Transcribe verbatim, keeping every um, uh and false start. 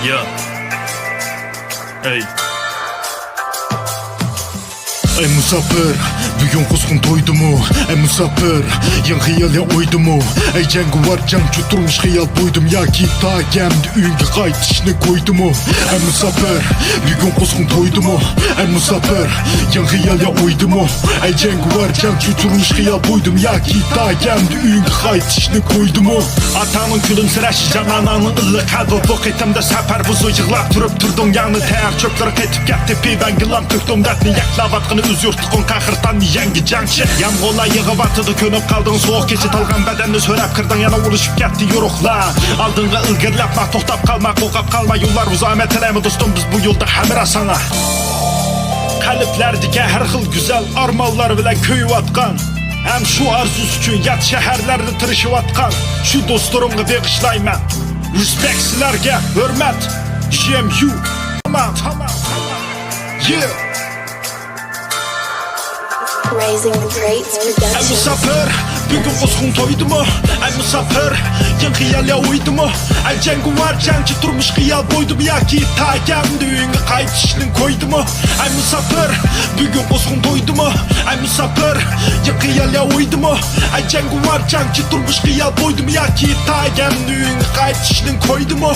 يا. ئەي. ئەي مۇساپىر، بۈگۈن قۇسقۇن تويدىمۇ؟ ئەي مۇساپىر، يېڭى خىيال يا ئويدىمۇ؟ ئەي جەڭگىۋار جەڭچى، تۇرمۇش خىيال بويدىمۇ ياكى تاكەمدە ئۆيۈڭگە قايتىشنى كويدىمۇ؟ ئەي مۇساپىر، بۈگۈن قۇسقۇن تويدىمۇ؟ ئەي مۇساپىر، يېڭى خىيال يا ئويدىمۇ؟ ئەي جەڭگىۋار جەڭچى، تۇرمۇش خىيال بويدىمۇ ياكى تاكەمدە ئۆيۈڭگە قايتىشنى كويدىمۇ؟ ئاتاڭنىڭ كۈلۈمسىرەشى، جان ئاناڭنىڭ ئىللىق قەلبى، بۇ قېتىمدا سەپەر بۇزۇ يىغلاپ تۇرۇپ تۇردۇڭ ياڭنى تەييار چۆپلىرى قېتىپ كەتتى، پىۋەنگىلام تۆكتۈم دەردنى يەكلاۋاتقىنى ئۆز يۇرتۇقۇڭ قەھرىتان يەڭگى جەڭچى، يام غولا يىغىۋاتىدۇ كۆنۈپ قالدىڭ سوغۇق كېچە تالغان بەدەننى سۆرەپ كىردىڭ يەنە ئۇرۇشۇپ كەتتى يورۇقلار، ئالدىڭغا ئىلگىرىلەپ ماڭ توختاپ قالما قورقاپ قالما يوللار ئۇزامەت تىلەيمەن دوستۇم بىز بۇ يولدا ھەمراھ ساڭا. قەلبلەردىكى ھەر خىل گۈزەل ئارمانلار بىلەن كۆيۈۋاتقان، ھەم شۇ ئارزۇسى ئۈچۈن يات شەھەرلەردە تىرىشىۋاتقان شۇ دوستلىرىمغا بېغىشلايمەن. رېسپېكت سىلەرگە، ھۆرمەت. جي ئېم يۇ. تامام، تامام، تامام. Yeah. Raising the Greats ئەي Production. مۇساپىر، بۈگۈن قۇسقۇن تويدىمۇ؟ ئەي مۇساپىر، يېڭى خىيال يا ئويدىمۇ؟ ئەي جەڭگىۋار جەڭچى، تۇرمۇش خىيال بويدىمۇ ياكى تاكەمدە ئۆيۈڭگە قايتىشنىڭ كويدىمۇ؟ ئەي مۇساپىر، بۈگۈن قۇسقۇن تويدىمۇ؟ ئەي مۇساپىر، يېڭى خىيال يا ئويدىمۇ؟ ئەي جەڭگىۋار جەڭچى، تۇرمۇش خىيال بويدىمۇ ياكى تاكەمدە ئۆيۈڭگە قايتىشنىڭ كويدىمۇ؟